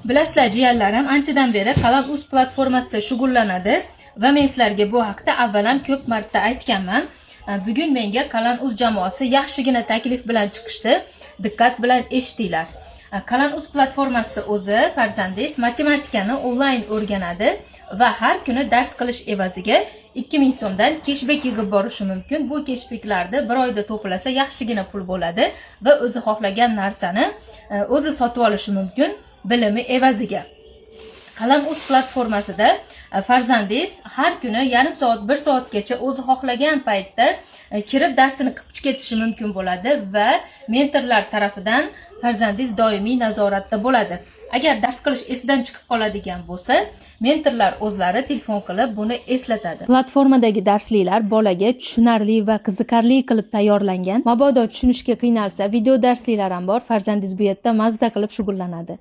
Bilasizlar, jiyanlarim anchadan beri Qalam Uz platformasida shug'ullanadi va men sizlarga bu haqda avval ham ko'p marta aytganman. Bugun menga Qalam Uz jamoasi yaxshigina taklif bilan chiqishdi. Diqqat bilan eshitinglar. Qalam Uz platformasida o'zi farzandingiz matematikani onlayn o'rganadi va har kuni dars qilish evaziga 2000 so'mdan keshbek yig'ib borishi mumkin. Bu keshbeklarni bir oyda to'plasa, yaxshigina pul bo'ladi va o'zi xohlagan narsani o'zi sotib olishi mumkin bilimi evaziga. Qalam Uz platformasida farzandingiz har kuni yarim soat, bir soatgacha o'zi xohlagan paytda kirib, darsini qilib ketishi mumkin bo'ladi va mentorlar tarafidan farzandingiz doimiy nazoratda bo'ladi. Agar dars qilish esidan chiqib qoladigan bo'lsa, mentorlar o'zlari telefon qilib, buni eslatadi. Platformadagi darsliklar bolaga tushunarli va qiziqarli qilib tayyorlangan. Mabodo tushunishga qiynalsa, video darsliklar ham bor. Farzandingiz bu yerda mazza qilib shug'ullanadi.